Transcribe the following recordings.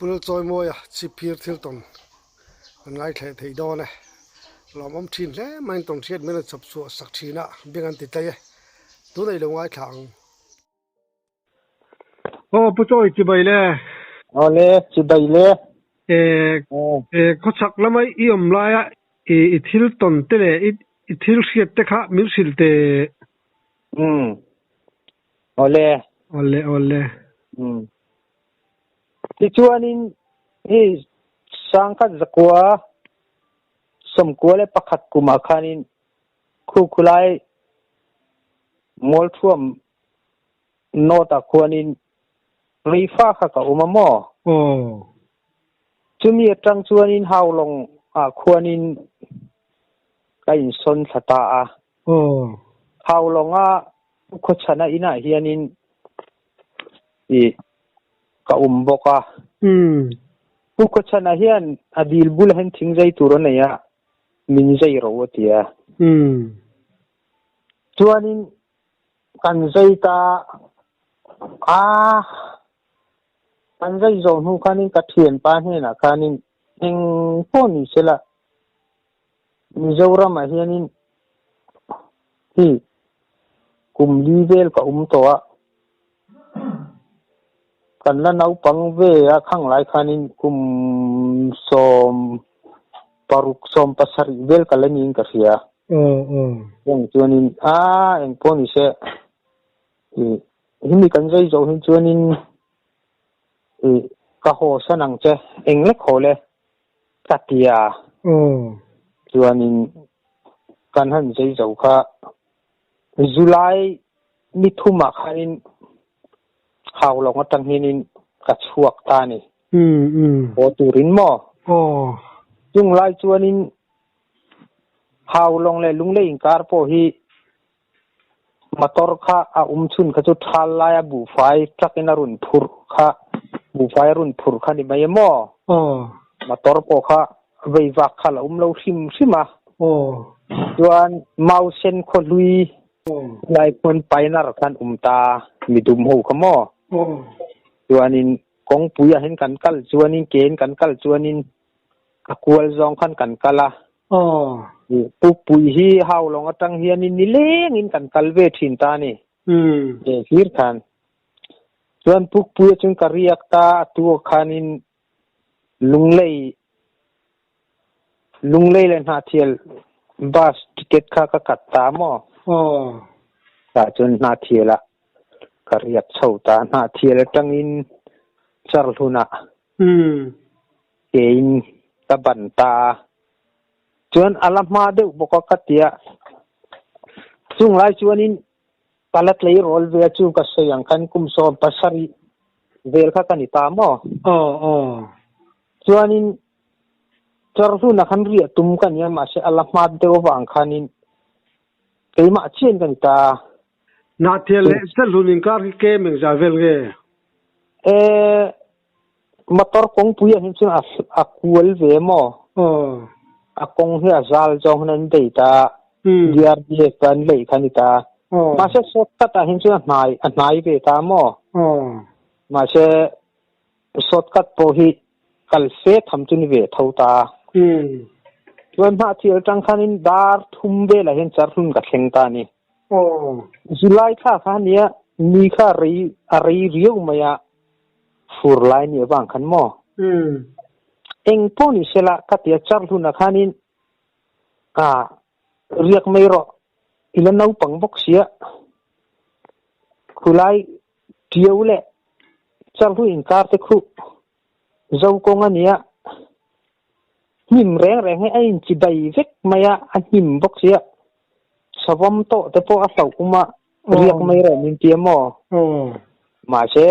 Pu Lalchawimawia chhipphir thil tawn kan ngaithleh thei dawn e. Lawmawm thin hle mai an tawn hriat mai an chawp chhuah sak thin a, beng an ti tlai e. Tunah i lo ngaithla ang. Aw Pu Chawi chibai le. Aw le, chibai le. Eh, khawchhak lama i awm laia i thil tawn te leh i thil hriat te kha min hrilh teh. Umm. Aw le. Aw le, aw le. Umm. Tichuanin hei sangkhat zakua sawmkua leh pakhat kumah khanin khu khulai Mualthuam North ah khuanin Reifa kha ka awm a maw? Aw. Chumi atang chuanin Haulawng ah khuanin ka insawn thla ta a. Aw. Haulawng a khawchhana inah hianin i ka awm bawk a. Umm. Pu Khawchhana hian a dil bulah hian thing zai tur a nei a, min zai ro a ti a. Umm. Chuanin kan zai ta a, kan zai zawh hnu khanin ka thianpa hnenah khanin eng pawh ni sela Mizoramah hianin hi kum li vel ka awm tawh a, kan la naupang ve a khang lai khanin kum 16 17 vel ka la niin ka hria. Heng chuanin a eng pawh ni se hemi kan zai zawh hi chuanin ka haw san ang che eng lek haw le. Ka ti a. Chuanin kan han zei zo kha July ni thumah khanin Haulawng atang hianin ka chhuak ta a ni. Haw turin maw? Chung lai chuanin Haulawng leh Lunglei inkar pawh hi Motor kha a um chhun kha chu thal laia buhfai truck in a rawn phurh kha buhfai a rawn phurh kha ni mai em aw? Motor pawh kha vei vak kha la um lo hrim hrim a. Chuan mau sen khaw hlui lai khuan pioneer khan um ta midum ho kha maw? Chuanin kawngpui ah hian kan kal chuanin ke in kan kal chuanin a kual zawng khan kan kal a. Pukpui hi Haulawng atang hianin nilengin kan kal ve thin ta a ni. Hlir khan. Chuan Pukpui ah chuan ka riak ta a tu khanin Lunglei Lunglei leh Hnahthial bus ticket kha ka cut ta maw? Tah chuan Hnahthial ah ka riak chho ta. Hnahthial atangin Charhlunah Keiin ka ban ta a, chuan a la hma deuh bawk a ka ti a, chung lai chuanin ka la tleirawl ve a chu ka sawi ang khan kum 17 vel kha ka ni ta maw? Chuanin Charhluna khan riah tum ka nia mahse a la hma deuh avang khanin keimah chian ka ni ta a. Hnahthel leh Charhlun inkar hi kem engzah vel nge? E, Motor kawngpui ah hin chuan a kual ve maw? A kawng hi a zal zawng hin an bei ta DRDF an leih kha ni ta. Mahse shortcut ah hin chuan a hnai a hnai ve ta maw? Mahse shortcut pawh hi kal fe tham chu ni ve tho ta. Chuan Hnahthial atang khanin dar thum velah hian Charhlun ka thleng ta a ni. July thla kha ania ni kha rei a rei riau mai a. Fur lai nih avang khan maw? Eng pawh ni sela ka ti a, Charhluna khanin a riak mai rawh, i la naupang bawk sia, khulai ṭiau leh Charhlu inkar te khu zo kawng a nia, hnim reng reng hi a inchi bai vek mai a, a hnim bawk sia, savawm tawh te pawh a hlauh um a, riak mai rawh min ti a maw? Mahse,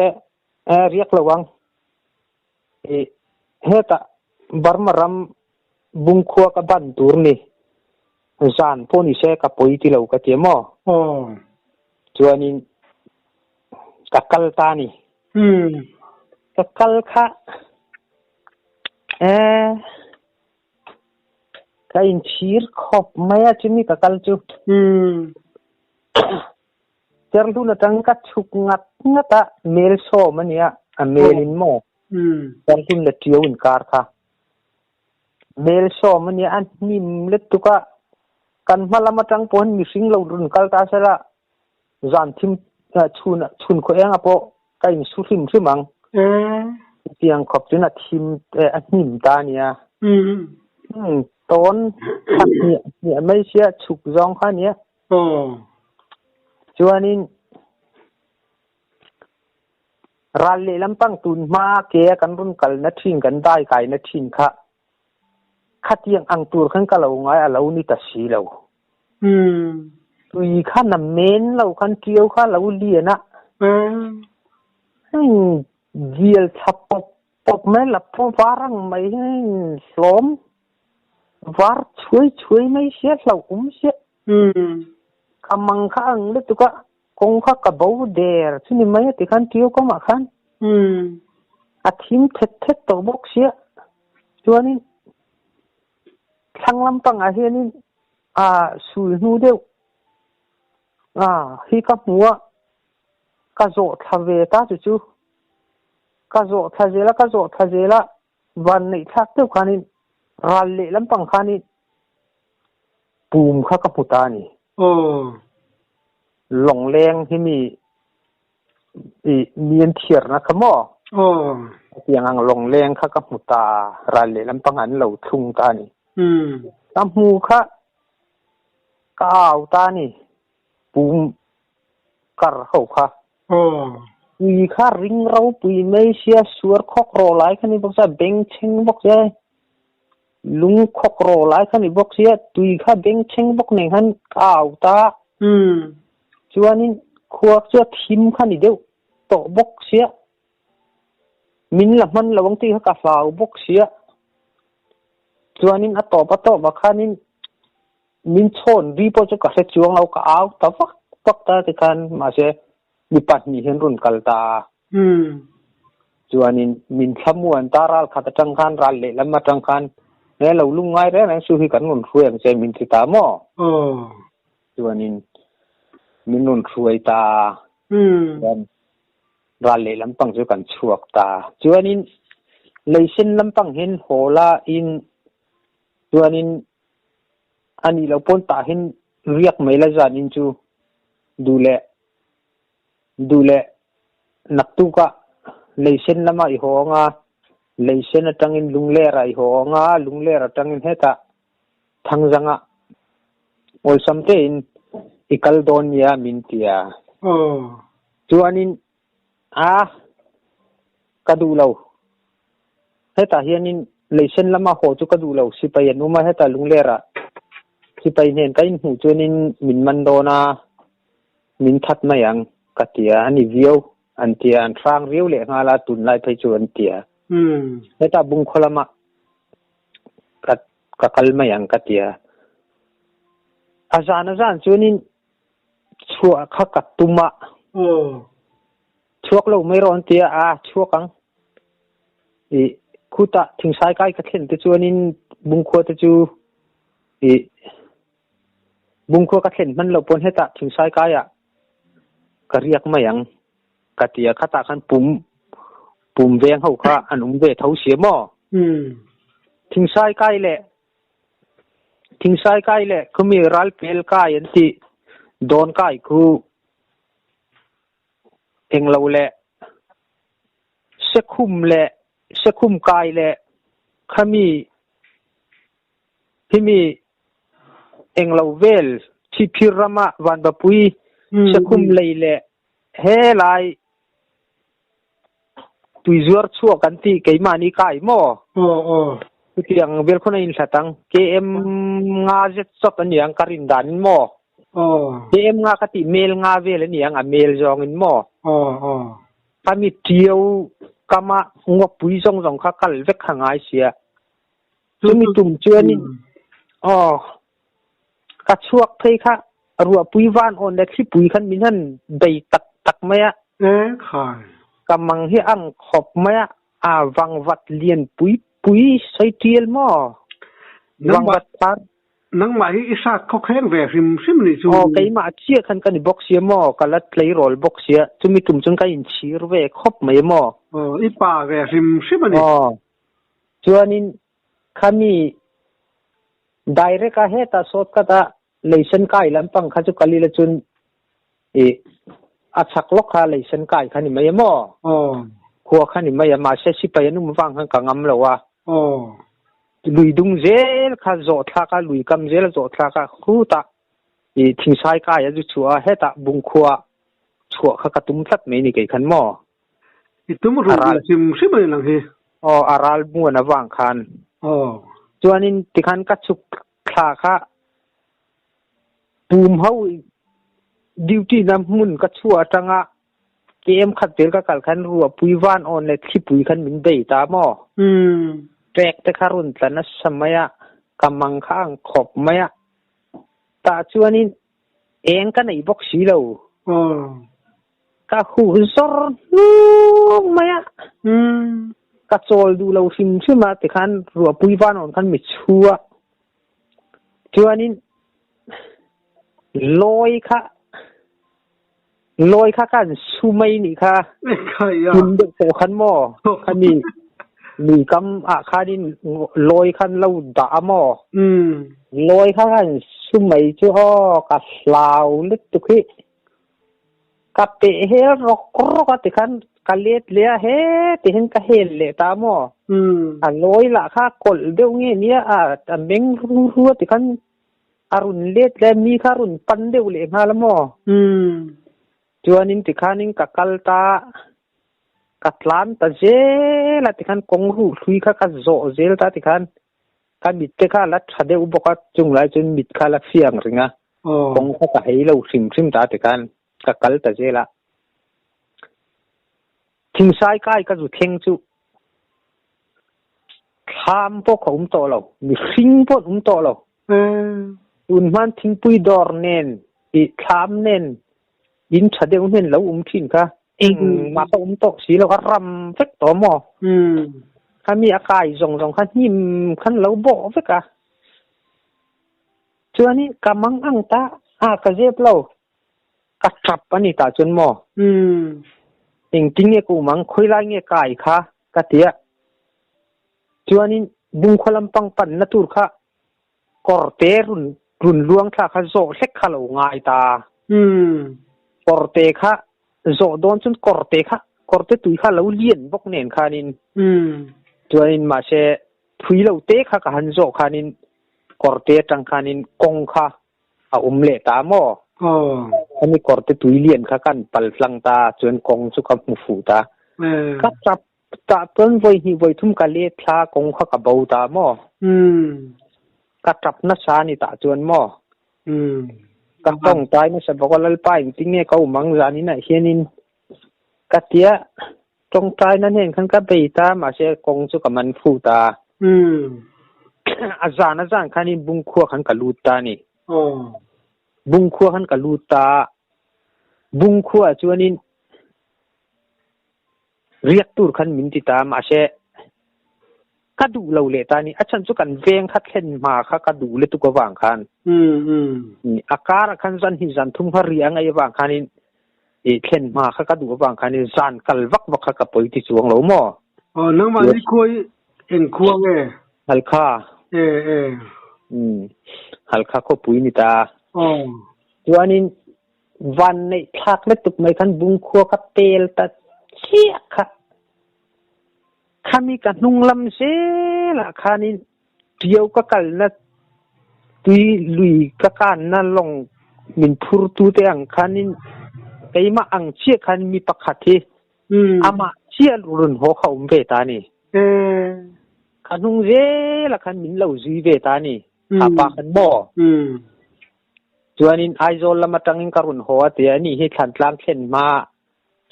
riak lo ang. Hetah Burma ram bungkhua ka ban tur ni, zan pawh ni se ka pawi ti lo ka ti a maw? Chuanin ka kal ta a ni. Ka kal kha ka inchhir khawp mai a chumi ka kal chu. Cherhlun atang ka chhuk ngat ngat a, mel 10 a nia, a mel in maw? Cherhlun leh Ṭiau inkar kha. Mel sawm a nia, a hnim lutuk a, kan hma lam atang pawhin mihring lo rawn kal ta sela zan thim chhun chhun khaw eng ah pawh ka insu hrim hrim ang. Chutiang khawp chuan a thim a hnim ta a nia. Tawn khat hniah hniah mai sia chhuk zawng kha a nia. Chuanin Ral lehlam pang tun hma ke a kan rawn kalna thin kan dai kaina thin kha khatiang ang tur khan ka lo ngai a lo ni ta si lo. Tui kha na men lo khan ṭiau kha a lo lian a, heng vial thla pawp pawp mai la pawh var ang mai heng hlawm var chhuai chhuai mai sia hlauh awm sia. Ka mang kha ang lutuk a, kawng kha ka bo der chu ni mai a ti khan ṭiau kawngah khan a thim thet thet tawh bawk sia. Chuanin thlang lampangah hianin ah sul hnu deuh ah hi ka hmu a, ka zawh thla ve ta chu chu. Ka zawh thla zel a, ka zawh thla zel a, Van neih thlak deuh khanin ral leh lampang khanin pum kha ka hmu ta a ni. Lawngleng hi mi i mi an thiarna kha maw? Hetiang ang lawngleng kha ka hmu ta ral leh lampang an lo thlung ta a ni. Ka hmu kha ka au ta a ni pum kar ho kha. Pui kha ring ropui mai sia suar khawk rawh lai kha ni bawk sia bengchheng bawk sia lung khawk rawh lai kha ni bawk sia tui kha bengchheng bawk nen khan ka au ta chuanin khua chu a thim kha ni deuh tawh bawk sia min la hman lo ang tih kha ka hlau bawk sia chuanin a tawp a tawp ah khanin Min chhawn ri pawh chu ka hre chuang lo, ka au ta vak vak ta tikhan mahse mi pahnih hian rawn kal ta a. Chuanin min thlamuan ta ral khat atang khan ral lehlam atang khan he lo lungngai reng reng su hi kan rawn hruai ang che min ti ta maw? Chuanin min rawn hruai ta a. Chuan ral lehlam pang chu kan chhuak ta. Chuanin leisen lampang hian haw la in chuanin A nih loh pawn tah hin riak mai la zan in chu duh leh duh leh naktuk ah leisen lamah i haw ang a, leisen atangin lungler ah i haw ang a, lungler atangin hetah thangzang ah awlsam tein i kal dawn nia min ti a. Chuanin A, ka duh lo. Hetah hianin leisen lama haw chu ka duh lo. Sipai an awm a, hetah Lunglerah sipai hnen ka inhmuh chuanin min man dawn a, min that mai ang ka ti a, a ni viau an ti a, an hrang riau leh nghal a, tunlai phei chu an ti a. Hetah Bungkhaw lamah ka ka kal mai ang ka ti a. A zan a zan chuanin Chhuah kha ka tum a. Chhuak lo mai rawh an ti a, a chhuak ang. I khutah thingsai kai ka thlen te chuanin bungkhua te chu i bungkhua ka thlen hman lo pawn hetah thingsai kaiah ka riak mai ang ka ti a, khatah khan pum pum veng ho kha an awm ve tho sia maw? Thingsai kai leh Thingsai kai leh khumi ralpel kai an tih dawn kai khu englo leh sekhum leh sekhum kai leh khami himi englo vel Chhipphir rama Vanbapui sekhum lei leh helai Tuizuar chhuak an tih keimahni kai maw? Chutiang vel khawn a inhlat ang. KM nga zet chawt a ni ang ka rin danin maw? KM nga ka tih mel nga vel a ni ang a mel zawngin maw? Khami ṭiau kama ngawpui zawng zawng kha kal vek kha ngai sia. Chumi tum chuanin aw ka chhuak phei kha ruahpui van awn leh thlipui khan min han bei tak tak mai a. Ka mang hi ang khawp mai a, a vangvat lian pui pui sawi tial maw? Vangvat par. Nangmah hi i hrat khawkheng ve hrim hrim nih chu. Aw, keimah chiah khan ka ni bawk sia maw, ka la tleirawl bawk sia, chumi tum chuan ka inchhir ve khawp mai maw. Aw, i pa ve hrim hrim a ni. Aw, chuanin khami direct a hetah shortcut a leisen kai lampang kha chu kal ila chuan i a chhak lawk kha leisen kai kha ni mai a maw? Aw. Khua kha ni mai a, mahse sipai an um avang khan ka ngam lo a. Aw. Lui dung zel kha zawh thlak a, lui kam zel a zawh thlak a, khutah i thingsai kai a zu chhuah a, hetah bungkhua chhuah kha ka tum tlat mai ni kei khan maw? I tum ruh ve hrim hrim a ni lang hi. Aw, a ral muan avang khan. Aw. Chuanin tikhan ka chhuk thla kha pum ho duty na hmun ka chhuah atanga KM khat vel ka kal khan ruahpui van awn leh thlipui khan min bei ta maw? Umm. Trek te kha rawn tla nasa mai a, ka mang kha ang khawp mai a. Tah chuanin eng ka nei bawk si lo. Aw. Ka huh zawr hnung mai a. Umm. Ka chawl duh lo hrim hrim a, tikhan ruahpui van awn khan mi chhu a. Chuanin lawi kha lawi kha kan su mai nih kha. Hmun deuh pawh khan maw khami lui kam ah khanin lawi khan lo dah a maw. Lawi kha kan su mai chu aw ka hlau lutuk hi. Ka peh hel rawk rawk a tikhan ka let leh a he tihin ka hel leh ta maw. A lawi lah kha kawlh deuh nge nia a a meng ru ru a tikhan a rawn let leh a mi kha a rawn pan deuh leh nghal a maw. Chuanin tikhanin ka kal ta ka tlan ta zel a tikhan kawng ruh hlui kha ka zawh zel ta tikhan Ka mit te kha a la tha deuh bawk a, chung lai chuan mit kha a la fiang reng a, kawng kha ka hei lo hrim hrim ta tikhan ka kal ta zel a. Thingsai kai ka zu thleng chu thlam pawh ka awm tawh lo, mihring pawh an awm tawh lo. Tun hman thingpui dawr nen, ih thlam nen, in tha deuh hnen lo awm thin kha engmah ka awm tawh si lo a ram vek tawh maw khami a kai zawng zawng kha hnim khan lo bawh vek a chuanin ka mang ang ta a ka zep lo ka tap a ni tah chuan maw engtin nge ka awm ang khawi lai nge kai kha ka ti a chuanin bungkhaw lampang panna tur kha Kawrte run run luang thla kha zawh hlek kha lo ngai ta. Kawrte kha zawh dawn chuan kawrte kha kawrte tui kha lo lian bawk nen khanin chuanin mahse phui lo te kha ka han zawh khanin kawrte atang khanin kawng kha a awm leh ta maw? Khami kawrte tui lian kha kan pal tlang ta chuan kawng chu ka hmu fuh ta. Ka tap Tah chuan vawi hnih vawi thum ka let thla kawng kha ka bo ta maw? Ka tap nasa a ni tah chuan maw? Ka tawngtai nasa bawk a, Lalpa engtin nge ka awm ang zan inah hianin ka tia tawngtaina hnen khan ka bei ta mahse kawng chu ka man fu ta. A zan a zan khanin Bungkhua khan ka lut ta a ni. Bungkhua khan ka lut ta a, Bungkhua chuanin Riak tur khan min ti ta mahse ka duh lo leh ta ni. A chhan chu kan veng kha thlen hma kha ka duh lutuk avang khan a karah khan zan hi zan thum kha riah a ngaih avang khanin i thlen hma kha ka duh avang khanin zan kal vak vak kha ka pawi ti chuang lo maw? Aw nangmah ni khua i eng khua nge? Halkha. E e. Halkha khawpui ni ta. Aw. Chuanin Vanneih thlak lutuk mai khan bungkhua ka pel ta chiah kha. Khami ka hnung lam zelah khanin ṭio ka kalna tui lui ka kanna lawng min phurtu te ang khanin keimah ang chiah khan mi pakhat hi amah chiah rawn haw kha awm ve ta a ni. Ka hnung zelah khan min lo zui ve ta a ni. Kha pa khan maw? Chuanin Aizawl lam atangin ka rawn haw a ti a, ani hi Thlantlang thlen hma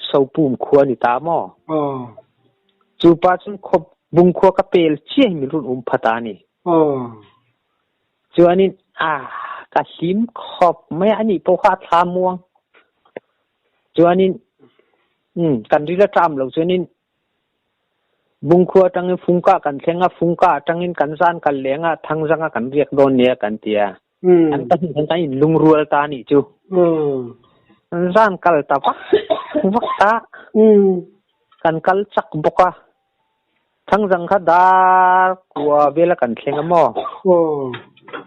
Sopum khua a ni ta maw? Chu pa chuan khawp bungkhua ka pel chiah hi min rawn um phat a ni. Chuanin a ka hlim khawp mai a, ani pawh kha a thla muang. Chuanin kan ril a ṭam lo chuanin. Bungkhua atangin Fungka kan thleng a, Fungka atangin kan zan kal leng a, Thangzanga kan riak dawn nia kan ti a. An pahnih khan kan inlungrual ta anih chu. Kan zan kal ta vak vak ta. Kan kal chak bawk a. Thangzang kha dar kua vela kan thleng a maw?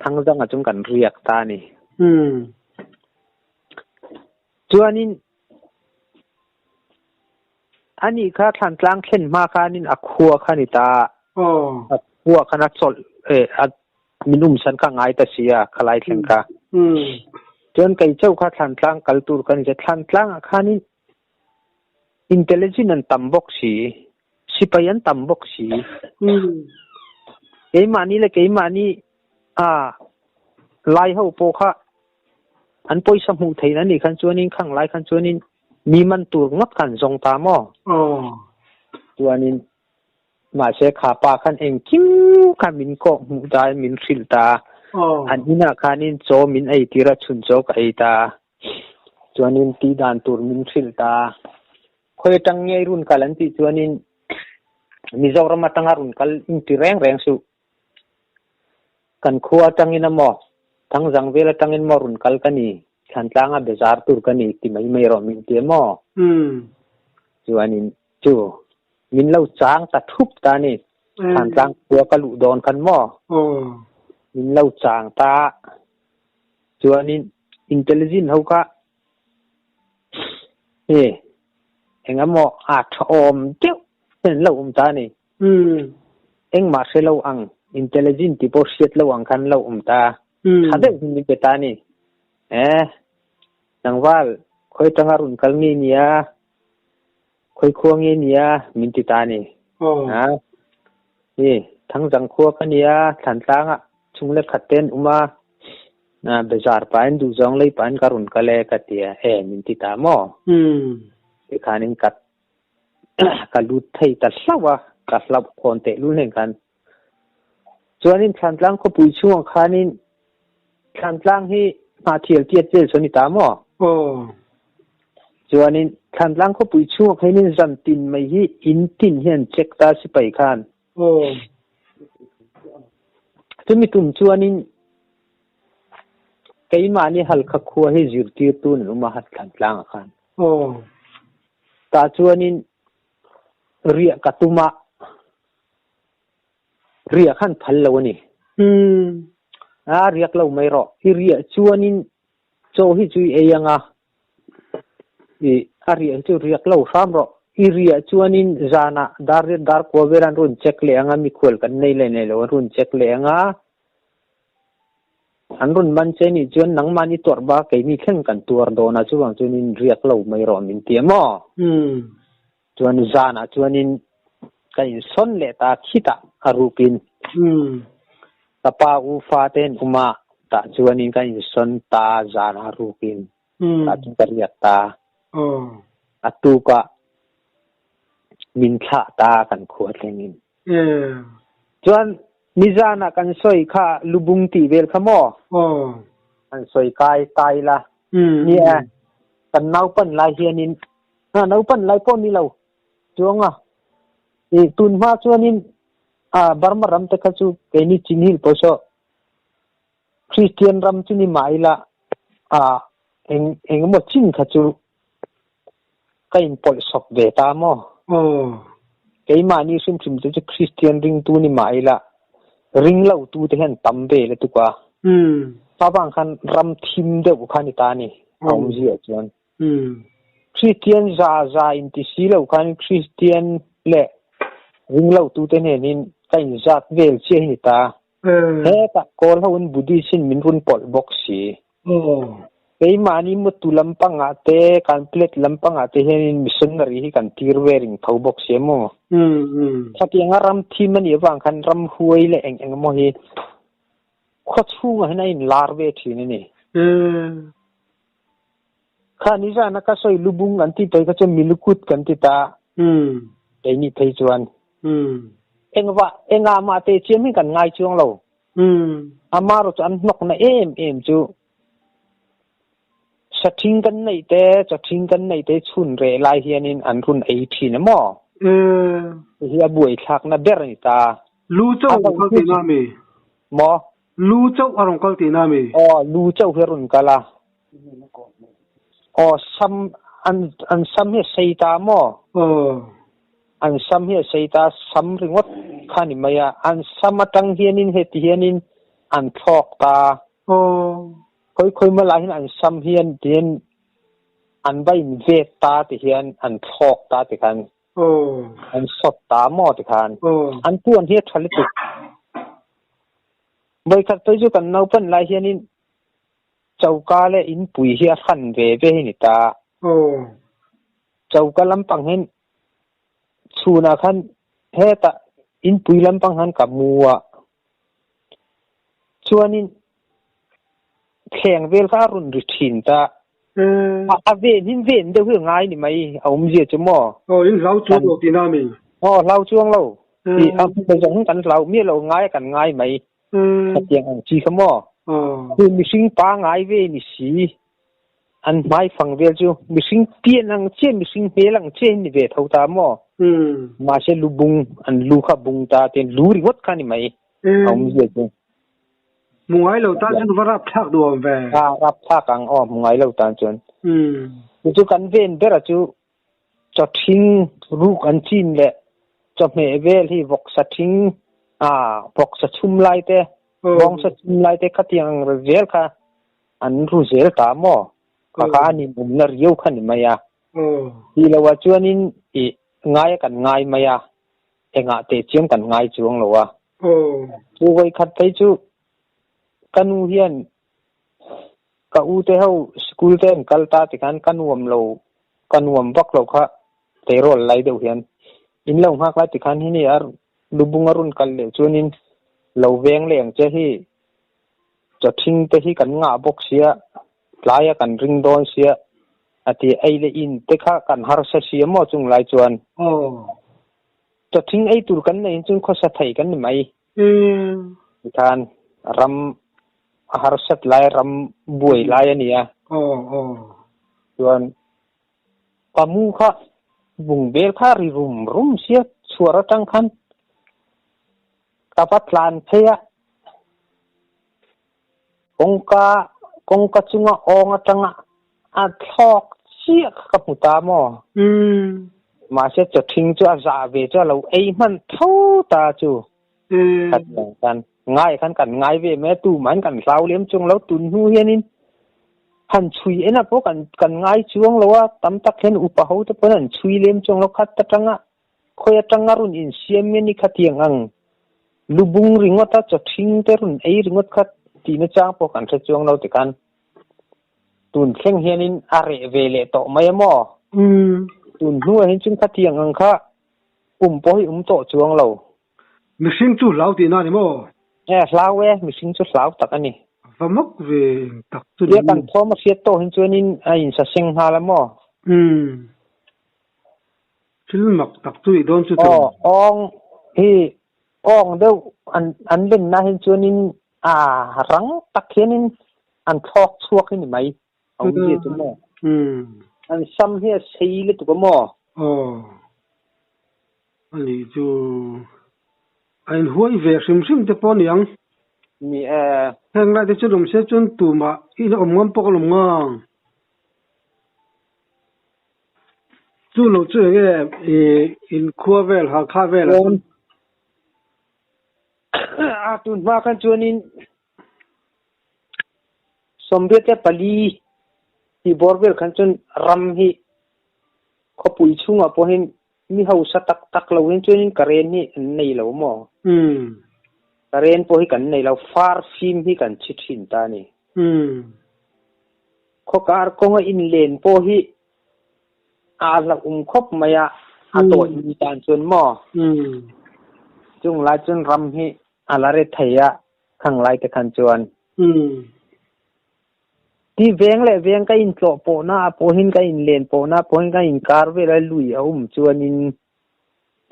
Thangzanga chung kan riak ta a ni. Chuanin Anih kha Thlantlang thlen hma khanin a khua kha ni ta. A khua khan a chawlh eh a min umsan kha ngai ta si a khalai thleng kha. Chuan kei chauh kha Thlantlang kal tur ka ni che. Thlantlang ah khanin intelligent an tam bawk si. Sipai an tam bawk si. Keimahni le keimahni a lai ho pawh kha An pawisa hmuh theih na nih khan chuanin khang lai khan chuanin mi man tur ngawt khan zawng ta maw? Chuanin mahse kha pa khan engkim kha min kawh hmuh ta in min hrilh ta. An inah khanin chaw min ei tir a, chhun chaw ka ei ta. Chuanin tih dan tur min hrilh ta. Khawi atang nge i run kal an tih chuanin Mizoram atanga run kal inti reng reng suh. Kan khua atangin a maw, Thangzang vel atangin maw rawn kal ka ni, Thlantlanga bazar tur ka ni ti mai mai rawh min ti a maw? Chuanin chu min lo chang ta thup ta a ni, Thlantlang khua ka luh dawn khan maw? Min lo chang ta a, chuanin intelligent ho kha e engemaw a tha awm deuh hian an lo awm ta a ni. Engmah hre lo ang, intelligent tih pawh hriat lo ang khan lo awm ta. Tha deuh hi min pe ta a ni. Eh, tlangval, khawi atanga rawn kal nge nia, khawi khua nge nia min ti ta a ni. Ha, hi, Thangzang khua ka nia, Thlantlangah chung le khat te an awm a, bazar pahin duhzawng lei pahin ka rawn kal e ka ti a, eh min ti ta maw? Tikhanin ka Ka lut thei ta hlauh a, ka hlauh khawn teh lul hnen khan. Chuanin Thlantlang khawpui chhungah khanin Thlantlang hi Hnahthial tiat vel chu a ni ta maw? Chuanin Thlantlang khawpui chhungah khanin zan tin mai hi in tin hian check ta sipai khan. Chumi tum chuanin keimahni Halkha khua hi zirtirtu an awm a Thlantlangah khan. Tah chuanin riah ka tum a, riah khan phal lo a ni. A riak lo mai rawh. I riah chuanin chaw hi chu i ei ang a, i a riah hi chu riak lo hram rawh. I riah chuanin zanah dar riat dar kua vel an rawn check leh ang a, mikhual kan nei leh nei lo an rawn check leh ang a. An rawn man che nih chuan nangmahni tuarh bak keini thleng kan tuar dawn a, chuvang chuanin riak lo mai rawh min ti a maw? Chuan zanah chuanin ka insawn leh ta khitah a rukin ka pa u fa te an awm a, tah chuanin ka insawn ta zanah a rukin tah chuan ka riak ta. A tukah min thlah ta kan khua thlengin. Chuan nizanah kan sawi kha lubung tih vel kha maw? Kan sawi kai kai la. Nia, kan naupan lai hianin, ha naupan lai pawh ni lo chuang a. I tun hma chuanin a Burma ram te kha chu keini Chinhil pawh saw Kristian ram chu ni mah ila a eng engemaw chin kha chu ka inpawlh sawk ve ta maw? Keimahni hrim hrim te chu Kristian ringtu ni mah ila ring lo tu te hian tam ve lutuk a. Avang khan ram thim deuh kha ni ta ni a awmzia chuan. Kristian za za inti si lo khan Kristian leh ring lo tu te hnenin ka inzat vel chiah hi ni ta. Hetah Kawl ho in Buddhist in min run pawlh bawk si. Keimahni Mutu lampangah te, Kanplet lampangah te hianin missionary hi kan tir ve ring tho bawk si emaw. Khatianga ram thim a nih avang khan ram huai leh eng eng emaw hi khaw chhungah hian a inlar ve thin a ni. Kha nizana ka sawi lubung an tih phei kha chuan milukut kan ti ta. Keini phei chuan engvah engah mah te chiam hi kan ngai chuang lo. Amarawh chu an hnawkna em em chu sathing kan neih te, chawthing kan neih te chhun reh lai hianin an run ei thin a maw? Hei hi a buaithlakna ber a ni ta. Lu chauh a rawn kal tihna a mi? Maw? Lu chauh a rawn kal tihna a mi? Aw, lu chauh hi a rawn kal a. Aw, sam, an, an sam hi a sei ta maw? Aw. An sam hi a sei ta, sam ringawt kha a ni mai a. An sam atang hianin heti hianin an thlawk ta. Aw. Khawi khawi hma lai hian an sam hian tihian an va in vet ta ti hian an thlawk ta ti khan an sawt ta maw ti khan an tuan hi a tha lutuk. Vawikhat phei chu kan naupan lai hianin choka leh inpui hi a hran ve ve hi ni ta. Choka lampang hian chhunah khan hetah inpui lampang khan ka mu a. Chuanin thleng vel kha a rawn ri thin ta. A ven hin ven deuh hi a ngai ni mai a awmzia chu maw. Aw in hlau chuang lo tihna a mi? Aw hlau chuang lo. I a hmu zawng hin kan hlau miah lo ngai a kan ngai mai. Khatiang ang chi kha maw. Chu mihring pa ngai ve ni si. An hmaifang vel chu mihring pian ang chiah mihring hmel ang chiah hin ni ve tho ta maw? Mahse lu bung an lu kha bung ta ten lu ringawt kha ni mai a awmzia chu. Hmu ngai lo tan chuan va rap thlak duh awm ve. A rap thlak ang aw hmu ngai lo tan chuan. Chu chu kan ven ber a chu chawthing ruk an chin leh chawhmeh vel hi vawksa thing a vawksa chhum lai te bawngsa chhum lai te khatiang ang vel kha an ru zel ta maw? Kha kha an inumna riau kha ni mai a. Tih loah chuanin i ngai a kan ngai mai a, engah teh chiam kan ngai chuang lo a. Chu vawikhat phei chu ka nu hian ka u te ho school te an kal ta tikhan ka nuam lo, ka nuam vak lo kha tleirawl lai deuh hian in lo nghak lai tikhan hi ni a lubung a rawn kal leh chuanin lo veng leh ang che hi Chawthing te hi kan ngah bawk sia, tlaia kan ring dawn sia, a ti. Ei leh in te kha kan harsa sia maw chung lai chuan? Chawthing ei tur kan nei in chuan khawsa thei kan ni mai. Tikhan ram a harsat lai, ram buai lai a ni a. Chuan pamu kha bung bel kha ri rum rum sia chhuar atang khan Ka va tlan phei a, kawngka kawngka chunga awng atanga a thlawk chiah kha ka hmu ta maw? Mahse chawthing chu a zah ve chu a lo ei hman tho ta chu. Ka ti ang khan ngai khan kan ngai ve mai a, tumahin kan hlau lem chuang lo tun hnu hianin han chhui en ah pawh kan kan ngai chuang lo a, tam tak hian upa ho te pawn an chhui lem chuang lo khat atanga Khawi atanga rawn insiam nge ni khatiang ang? Lu bung ringawt a chawthing te rawn ei ringawt kha tihna chang pawh kan hre chuang lo tikhan tun thleng hianin a reh ve leh tawh mai a maw? Tun hnuah hian chuan khatiang ang kha um pawh hi um tawh chuang lo. Mihring chu hlau tihna a ni maw? E, hlau e, mihring chu hlau tak a ni. Va mak ve eng tak chu ni. Tia kan thawm a hriat tawh hin chuanin a insaseng nghal a maw? Thil mak tak chu i dawn chu tur. Aw, awng hi awng deuh an an lenna hin chuanin a rang tak hianin an thlawk chhuak hi ni mai a awm zia chu maw. An sam hi a sei lutuk a maw? Aw, a nih chu a inhuai ve hrim hrim te pawh a ni ang. Ni e. Heng lai te chu lawm se chuan tumah i la awm ngam pawh ka lawm ngang. Chu lo chu eng nge i inkhua vel Halkha vel ah chuan? A tun hma khan chuanin sawmriat leh pali tih bawr vel khan chuan ram hi khawpui chhungah pawhin mi hausa tak tak lo hin chuanin current hi an nei lo maw? Current pawh hi kan nei lo, far fim hi kan chhi thin ta a ni. Khawkar kawnga inlen pawh hi a hlauhawm khawp mai a, a tawih mi tan chuan maw? Chung lai chuan ram hi a la re thei a, khang lai te khan chuan. Ti veng leh veng ka intlawh pawhna ah pawhin ka inlen pawhna ah pawhin ka inkar vel a lui a awm chuanin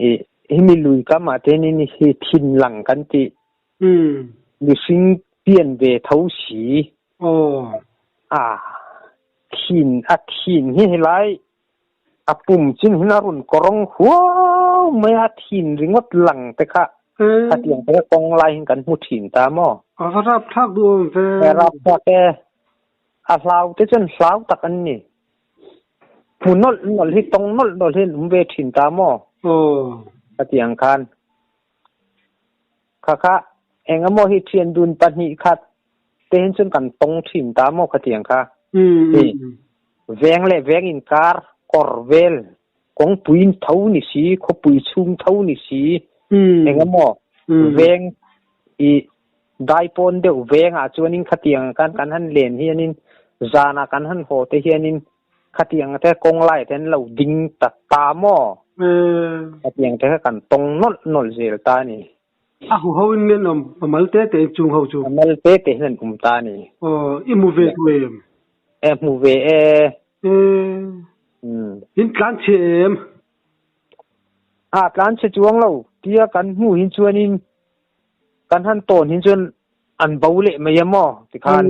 ih hemi lui kam ah te hianin hi thin lang kan tih mihring pian ve tho si. Aw. A thin a thin hi helai A pum chin hin a run kawrawng huau mai a thin ringawt lang te kha khatiang te kha kawng lai hin kan hmu thin ta maw? A va rapthlak duh awm ve. Rapthlak e. A hlau te chuan hlau tak an ni. Hmu nawlh nawlh hi tawng nawlh nawlh hi an um ve thin ta maw? Khatiang khan. Kha kha eng emaw hi thian dun pahnih khat te hin chuan kan tawng thin ta maw khatiang kha. Hi veng leh veng inkar kawr vel kawngpui in tho ni si khawpui chhung tho ni si eng emaw veng i daipawn deuh veng ah chuanin khatiang khan kan han len hianin zanah kan han haw te hianin Khatiang te kawng lai te an lo ding ta ta maw? Khatiang te kha kan tawng nawlh nawlh zel ta a ni. A hu ho in an awm a mal te te in chung ho chu. A mal te te in an awm ta a ni. Aw, i hmu ve tu em? E, hmu ve e. E, in tlan chhe em? A, tlan chhe chuang lo. Tia kan hmuh hin chuanin kan han tawn hin chuan an bo leh mai a maw tikhan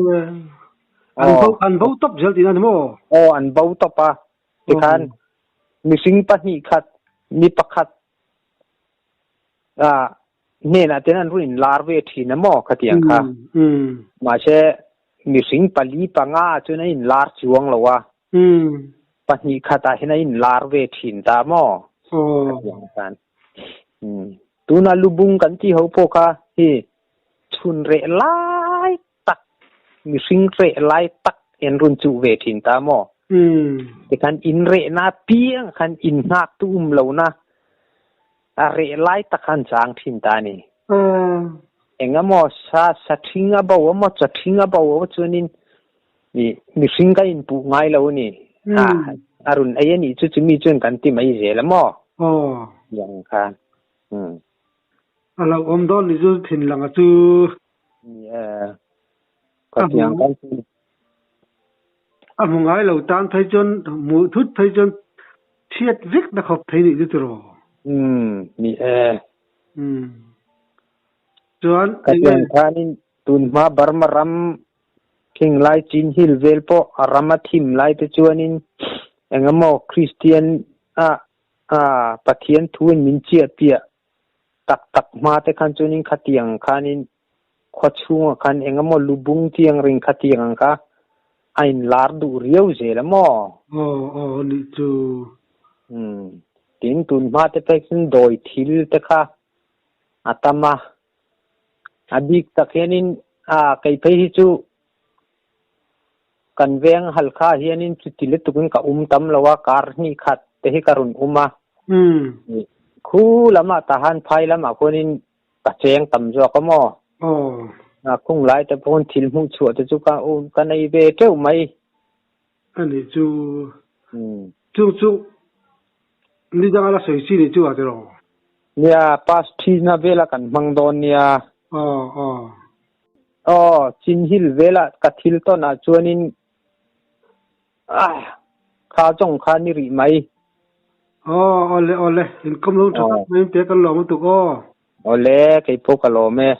an bo an bo top zel tihna ni maw aw an bo top a tikhan mihring pahnih khat mi pakhat a hnenah ten an run in lar ve thin a maw khatiang kha mahse mihring pali panga chuan an in lar chuang lo a pahnih khatah hian an in lar ve thin ta maw khatiang khan Tuna lubung kan tih ho pawh kha hi chhun reh lai tak, mihring reh lai tak hian rawn chuh ve thin ta maw? Tikhan in rehna apiang khan in nghak tu um lohna a reh lai tak kha an chang thin ta a ni. Engemaw sa sa thing a bo emaw chaw thing a bo emaw chuanin mihring kan inpuh ngai lo a ni. A rawn ei a nih chu chumi chuan kan ti mai zel a maw? Yang khan. A lo awm dawn ni chu thin lang a chu. Ni e. Khatiang kan chu. A hmu ngai lo tan phei chuan hmuh thut phei chuan chhiat vek na khawp thei nih chu tiraw? Ni e. Chuan Khatiang khanin tunhma Burma ram Khinglai Chin Hill vel pawh a ram a thim lai te chuanin engemaw Kristian a a Pathian thu in min chiah piah tak tak hma te khan chuanin khatiang khanin khua chhungah khan engemaw lubung tiang ring khatiang ang kha a in lar duh riau zel a maw? Aw aw nih chu. Umm tin tun hma te phei chuan dawi thil te kha a tam a, A bik tak hianin a kei phei hi chu kan veng halkha hianin chuti lutukin ka um tam lo a, kar hnih khat te hi ka rawn um a. Khu lamah tahan phai lamah khuanin ka cheng tam zawk a maw? A khung lai te pawh thil hmuh chhuah te chu ka um ka nei ve teuh mai. A nih chu. Chung chu ni danga la sawi chi nih chu a tiraw? Nia, pass thina vela kan hmang dawn nia. Aw, aw. Aw, Chin Hill vela ka thil tawn ah chuanin ah kha zawng kha ni rih mai. Aw, awle, awle. Inkawm lo tha tak mai in pek kan lawm lutuk aw. Awle, keipawh ka lawm e.